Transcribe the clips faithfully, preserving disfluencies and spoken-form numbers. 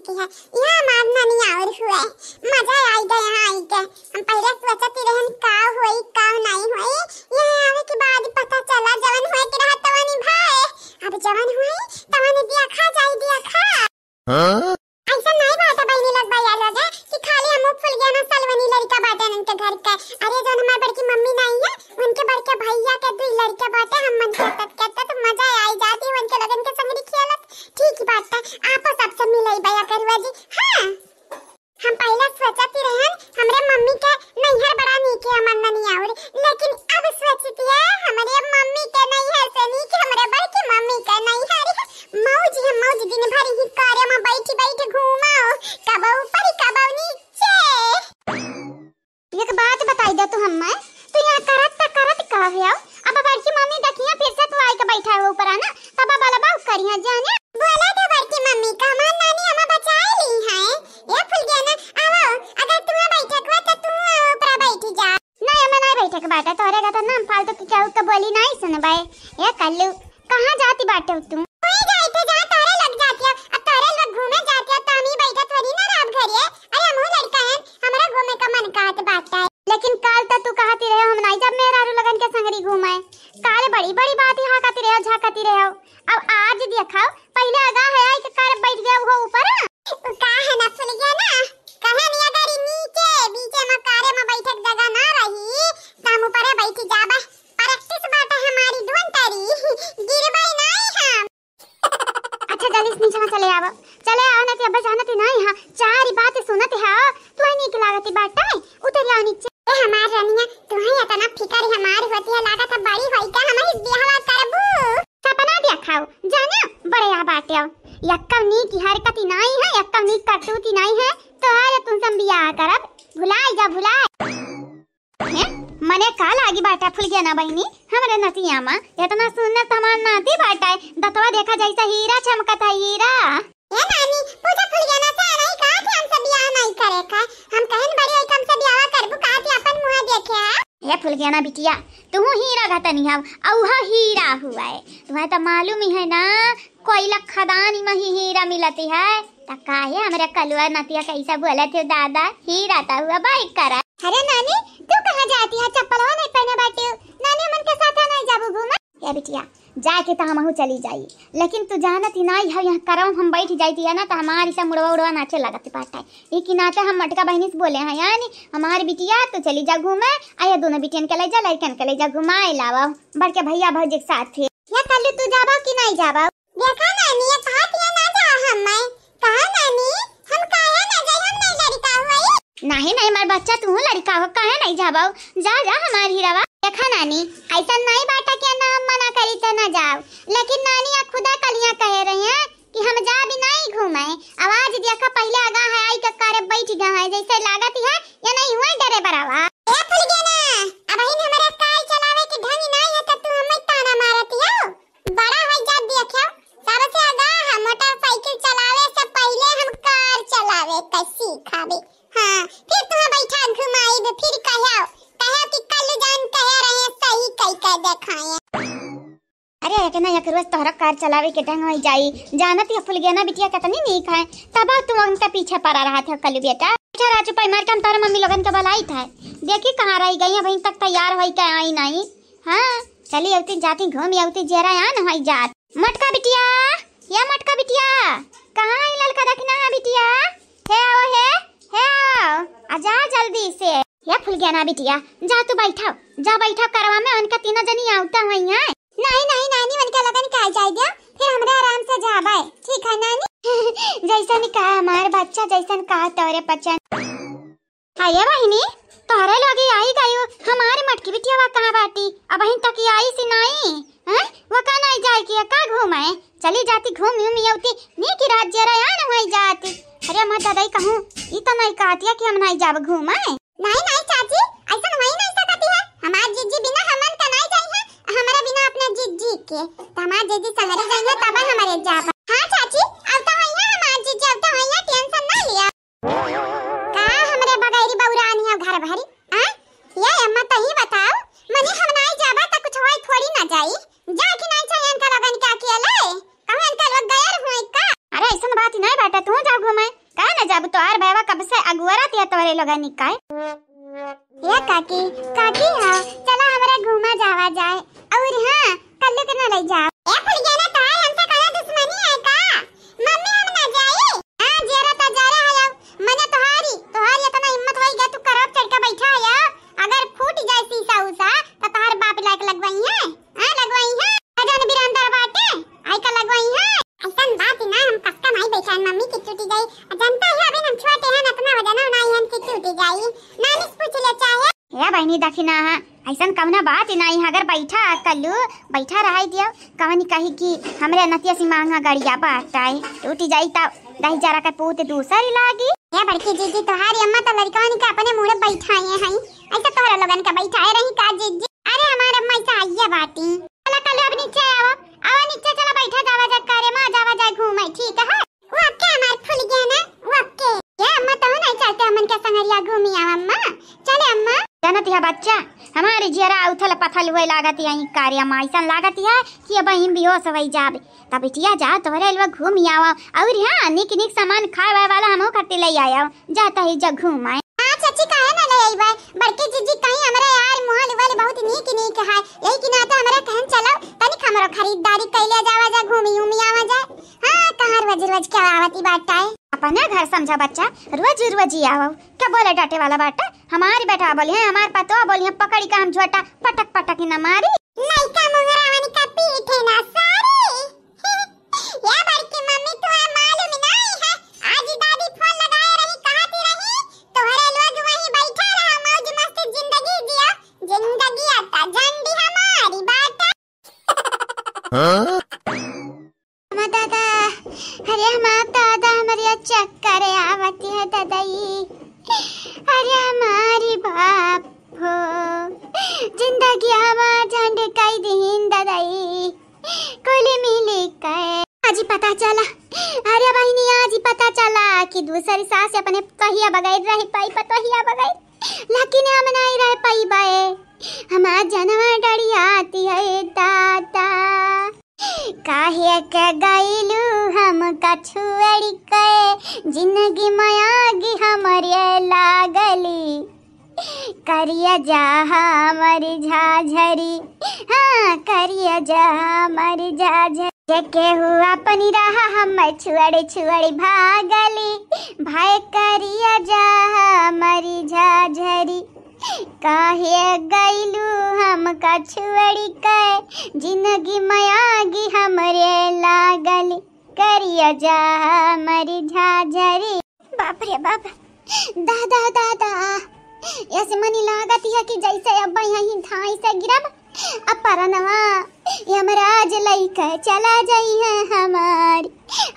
कि है, यहाँ हमार ननियाउर हुए, मजा आई गए यहाँ आई के। हम पहले सोचत ही रहन का होई का नहीं होई, यहाँ आवे के बाद पता चला जवन होए के रहा तवन भाई, अब जवन होई तवन दिया खा जाई दिया खा। हाँ? ऐसा नहीं बात है बहनी लोग भैया लोग है कि खाली हम फुलगेना सलवनी लड़का बाटे इनके घर के। अरे जौन हमार बड़की मम्मी नहीं है, उनके बड़के भैया के दुई लड़का बाटे, हम मन करतत करतत मजा आई जाती उनके लोगन के संगरी खेलत। ठीक बात है, आपो सबसे मिलई बया करुआ जी। हाँ, हम पहले सोचत ही रहन हमरे मम्मी के नैहर बड़ा नीक है, हमर ननियाउर, लेकिन अब सोचती है हमरे मम्मी के नैहर से नीक हमरे बड़की मम्मी के नैहर। मौज है मौज, दिन भर ही करे में बैठी बैठ घूमो, कबो ऊपर कबो नीचे। एक बात बताई दे तू हम्मे, तू यहाँ करत त करत का हो? अब बड़की मम्मी देखिया फिर से तू आई के बैठा हो ऊपर आना, तब बलबा करिया जाने। बोला दे बड़की मम्मी का हमार नानी हमें बचा ली है। ए फुलगेना, आवो, अगर तू बैठक हुआ तो तू ऊपर बैठ जा। नहीं, हमें नहीं बैठक बाटे, तोरे का तो नाम फालतू की केहू के बोली नहीं सुनबे। ए कल्लू, कहाँ जाती बाटे तू? कोई जाई थे जहाँ तोरे लग जाती है, अब तोरे लोग घूमे जाती है तो हम ही बैठे थोड़ी ना रात भर ये। अरे हमहू लड़का हैं, हमरा घूमे का मन कहत बाटे। लेकिन काल तो तू कहती रहे हम नहीं जब मेहरारू लगन के संगरी घूमे। काल बड़ी बड़ी बात यहाँ कहती रहे, झाँकती रहे। अब आज देखा, पहले आगा है आई के कार बैठ गया वो ऊपर। उ का है ना फुलगेना, कहे नहीं अगर ई नीचे बीचे में कारे में बैठक जगह ना रही, तो हम ऊपरे बैठ जाबा। प्रैक्टिस बाटे हमारी ढोंटरी, गिरबै नाई हम। अच्छा, जल्दी से नीचे में चले आवा, चले आवा, नहीं तो अब जानती नहीं है, चार ही बात सुनत है, तू ही नीक लागती बाटे, उतर जाओ नीचे। ए हमार रनिया, तू ही इतना फिकर हमार होती है, लागत है बड़ी होई का हम ही बियाहवा करबू। सपना देखाओ, जाना बड़े आ बाटे, यक्का नीक हरकती नहीं है, यक्का नीक करतूती नहीं है, तो आज तुमसे हम बियाह करब, भुलाई जा भुलाई। हैं? मने का लागी बाटा फुलगेना बहिनी, हमरे नतिया मा इतना सुंदर तमार नाती बाटा, दतवा देखा जैसा हीरा चमकत है, हीरा। ए नानी, पूछा फुलगेना से नहीं कहा थे हमसे बियाह नहीं करे का, हम कहन बड़ी होई हमसे बियाह करबू कहा थे अपन मुँह देखे। हे फुलगेना बिटिया, तू हीरा घतनी हव, औ उहा हीरा हुआ है, तुम्हें तो मालूम ही है ना, कोयला खदान में ही हीरा मिलती है, त काहे हमरे कलुआ नतिया कैसे बोलत हो दादा, हीरा त हुआ बाइक करा। अरे नानी, तू कहाँ जाती है? चप्पलवा नहीं पहने बाटी हो। नानी, हमन के साथ नहीं जाबू घूमे? ए बिटिया, जाके त हमहू चली जाई, लेकिन तू जानत ही नहीं है, यहाँ करम हम बैठ जाती है ना, त हमारी सब मुड़वा उड़वा नाचे लगत बाटे। ई की नाते हम मटका बहिनी से बोले हैं, यानी हमारी बिटिया, तू चली जा घूमे, आ ये दोनों बिटियन के ले जा, लड़कन के ले जा, घुमाए लावा, बड़के भैया भौजी के साथ फिर। या कल्लू, तू जाबा कि नहीं जाबा? देखा नानी, ये कहा थिया ना जा हम मैं। कहा नानी, हम काहे ना जाई, हम नहीं लड़का हुई। नहीं, नहीं, हमार बच्चा, तू लड़का हो, काहे नहीं जाबा? जा, जा, हमार हीरावा। देखा नानी, ऐसा नहीं बाटा कि ना हम मना करी त ना जाओ, लेकिन नानी, आ खुदा कलिया कहे रही हैं कि हम जा भी नहीं घूमे। आवाज देखा, पहले आगा है, आई के करे बैठ गया है, जैसे लागत है, ये नहीं हुआ डरे बरावा। ए फुलगेना, अबहिन हमरा कार चलावे के ढंग नाई है, त तू हमें ताना मारत हो। बड़ा होई जा देखियो, सबसे आगा हम मोटरसाइकिल चलावे से पहिले हम कार चलावे के सीखाबे। हाँ, फिर तुम्हें बैठा घुमाई दे, फिर कहो, कहो कि कल्लू जान कहे रहे, सही कह के देखाए। अरे, एक ना एक रोज तोहरा कार चलावे के ढंग होई जाई। जानत है फुलगेना बिटिया कितनी नीक है, तब तू उनका पीछे पड़ा रहा था कल्लू बेटा। अच्छा राजू, पै मार के हम तोहरा मम्मी लोगन के बुलाई था, देखी कहाँ रह गई, अभी तक तैयार होई के आई नहीं। हाँ, चली अवती जाती घूम अवती जेरा यान होई जात। मटका बिटिया, या मटका बिटिया, कहाँ है ललका देखना है बिटिया? हे आओ, हे, हे आओ, आ जा जल्दी से। या फुलगेना बिटिया, जा तू बैठा, जा बैठा करवा में, उनका तीनों जनी आवता हुई है। नहीं, नहीं नानी, उनका लगन का जाए दिया, फिर हमरा आराम से जाबे। ठीक है नानी। जैसन कहा हमार बच्चा, जैसन कहा तोरे पचन। हाँ ये बहिनी, तोहरे लोग आई गई, हमारे मटकी बिटिया वा कहाँ बाटी? अबहिन तक आई सी नाई, हैं? वो का नाई जाए कि का घूमे? चली जाती घूम घूम अवती, नी की रात जरा या न होई जाती। अरे हमार दादाई कहूँ, ई तो नहीं कहतिया कि हम नहीं जाब घूमे। नहीं, नहीं चाची, ऐसा वही नहीं सकती है। हमार जीजी बिना हमन का नहीं जाई है, हमारे बिना अपने जीजी के। तो हमार जीजी संगरी जाई है, तब हमारे जाब। हाँ चाची, अब तो वही है हमार जीजी, अब तो वही है, टेंशन ना लिया। का हमरे बगैरी बौरानी है घर भरी? आ? ये अम्मा तही बताओ, मने हम नहीं जाबा त कुछ होई थोड़ी ना जाई। जा कि नहीं चाहिए इनका लगन के अकेले? कहूँ इनका लोग गैर हुए का? अरे ऐसन बात नहीं बाटे, तू जा घूमे। तोहरे लोगन का। ए काकी, काकी हो, चला हमरा घूमा जावा जाए। और हाँ, कल्लू के ना ले जाओ। ए फुलगेना, तोहार हमसे कौनो दुश्मनी है का? मम्मी हम ना जाई। हाँ, जेरा ता जा रहा है अब। मने तोहारी, तोहारी इतना हिम्मत होई गया, तू करब चढ़ के बैठा है अब। अगर फूट जाए शीशा उषा, तो तोहार बाप लायक लगवाई है। हाँ, लगवाई है। वजन बिरांदर बाटे, आई का लगवाई है। ऐसन बात ना, हम कसका माई बैठा है, मम्मी की टूटी गई। जनता है, अभी हम छोटे हैं, इतना वजन ना आई, हमसे टूटी गई। नानी से पूछ ले चाहे। ए बहिनी, देखी ना, ऐसन कवना बात ही नहीं, अगर बैठा कल्लू, बैठा रहाई दियो, कवनी कही कि हमरे नतिया सी मांगा गड़िया बाटाए, टूटी जाई तब दही जरा के पूत दूसरी लागी। ए बड़की जीजी, तोहारी अम्मा तो लड़कवन के अपने मुड़े बैठाए हैं, ऐसे तोहरा लोगन के बैठाए रही का जीजी? अरे हमार अम्मा ऐसा आइया बाटी। चला कल्लू अब नीचे आवा, आवा नीचे चला बैठा जावा जा करे माँ जावा जा घूमे, ठीक है? वो आपके हमार फुलगेना, वो आपके। ये अम्मा तो नहीं चलते हमन के संगरिया घूमी आवा अम्मा, चले अम्मा। जानत है बच्चा, हमारे जियरा उथल पथल हुए लागत है, यहीं कार्य में ऐसा लागत है कि अब हम बेहोश हो जाबे। तब बिटिया जा तोहरे लोग घूम आवा, और हाँ निक निक सामान खाए वाए वाला हमहू खातिर ले आया, जाता ही जा घूम आए। हाँ चाची, काहे ना ले आईबे? बड़की जीजी कहीं हमरे यार मुहल उहल बहुत निक निक है, यही की नाते हमरे कहन चलो तनिक हमरो खरीदारी कैले जावा जा, घूमी उमी आवा जा। हाँ, कहाँ रोज रोज क्या आवती बात है? अपना घर समझा बच्चा, रोज रोज ही आवो। क्या बोले डांटे वाला बाटा? हमारी बेटा बोली है, हमार पतोह बोली है, पकड़ी का हम झोटा पटक पटक ही न मारी। लइका मुंगरावन का पीठे ना सारी। या बड़की मम्मी, तुहे मालूम नहीं है, आज दादी फोन लगाए रही, कहती रही, "तोहरे लोग वहीं बैठा रहा, मौज मस्ती जिंदगी जिया, जिंदगी आता झंडी हमारी बाटा।" हाँ? हमार दादा, अरे हमार दादा, हमरे चक्कर आवती है दादाई। अरे हमारी बाप हो, जिंदगी हमार झंड कई दीन दादाई। कुल मिली के आज ही पता चला, अरे बहिनी, आज ही पता चला कि दूसरी सास अपने पतोहिया बगैर रह पाई, पतोहिया बगैर, लेकिन हम नहीं रह पाई बाए। हमार जनवा डरियाती है दादा। काहे के गइलू हमका छोड़ के, जिंदगी में आगी हमरे लागली। करिया जा हमर झाझरी, हाँ, करिया जा हमर झाझरी। जे केहू अपनी राह हम छुअड़ छुअड़ भागली, भाई करिया जा हमर झाझरी। काहे गइलू हमका छोड़ के, जिंदगी में आगी हमरे लागली, करिया जा हमर झाझरी। बाप रे बाप, दादा दादा, ऐसे मनी लागत है कि जैसे अब यहीं धाई से गिरब, अब परनवा यमराज लइके चला जाई है हमार।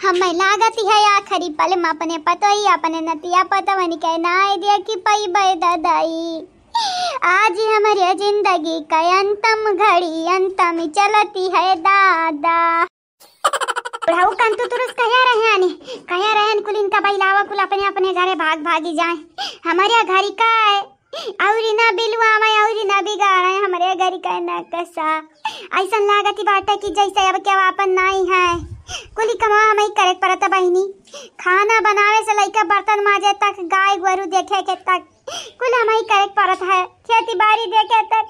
हमें लागत है आखिरी पल में अपने पतोही, अपने नतिया पतवन के नाय देखी पइबे दादाई। आज हमरे जिंदगी के अंतम घड़ी अंतम चलती है दादा। बुढ़ऊ कंतु तुरुस कहिया रहे आनी, कहिया रहे कुल इनका बहिलावा कुल अपने अपने घरे भाग भागी जाए। हमरे घरी का है, औरी ना बिलुआवे, औरी ना बिगाड़े, हमरे घरी का है ना कसा। ऐसन लागत ही बाटे कि जैसे अब केहू आपन नाई है, कुल कमवा हमही करे के परत बहिनी। खाना बनावे से लइके बर्तन माजे तक, गाय गोरू देखे के तक, कुल हमही करे के परत है। खेती बाड़ी देखे तक,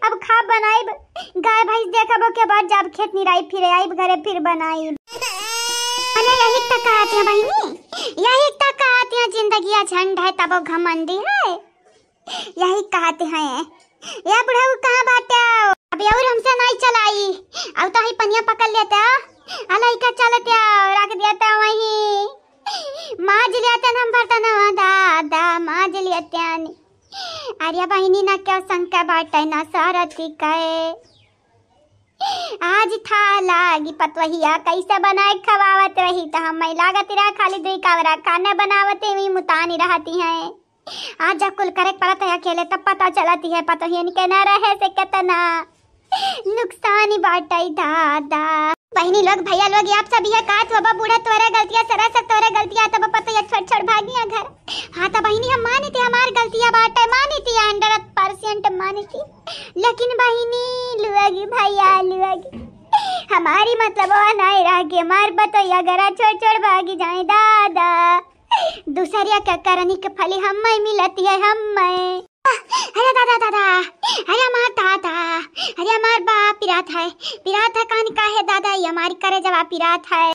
अब खाब बनाइब, गाय भैंस देखब, ओके बाद जाब खेत निराई, फिर आइब घरे फिर बनाइब। अरे यही त कहत है बहिनी, यही त कहत है, जिंदगिया झंड है तबो घमंडी है। यही कहते हैं, या बुढ़ऊ कहाँ बाटे? अब और हमसे नहीं चलाई। अब तो ही पनिया पकड़ लेते हो, आ लइका चलते हो, रख देते हो वहीं। माज लेते हम बर्तनवा दादा, माज लेते आनी। अरे बहिनी ना क्यों शंका बाटे ना सारथी कहे। आज था लागी पतवहिया कैसे बनाए खवावत रही, त हम लागत रहा खाली दुई कावरा खाने बनावते हुई मुतानी रहती हैं। आज जब कुल करे परत है अकेले, तब पता चलती है पतोहियन के न रहे से कितना नुकसान बाटे दादा। बहिनी लोग, भैया लोग, आप सब यह कहत हुआ बा, बूढ़ा तोरे गलतिया, सरा सब तोरे गलतिया, तब पतोहिया छोड़ छोड़ भागिया घर। हाँ तो बहिनी, हम मानती हमार गलतिया बाटे, मानती हंड्रेड परसेंट मानती, लेकिन बहिनी लोग, भैया लोग, हमारी मतलब वह नहीं रह के हमार पतोहिया घरा छोड़ छोड़ भागी जाए दादा। दूसरिया के करनी के फली हम्मै मिलत है, हम्मै। अरे दादा, दादा, अरे हमार दादा, अरे हमार बाप पिरात है, पिरात है, कान का है दादा, ये हमारी करेजवा पिरात है।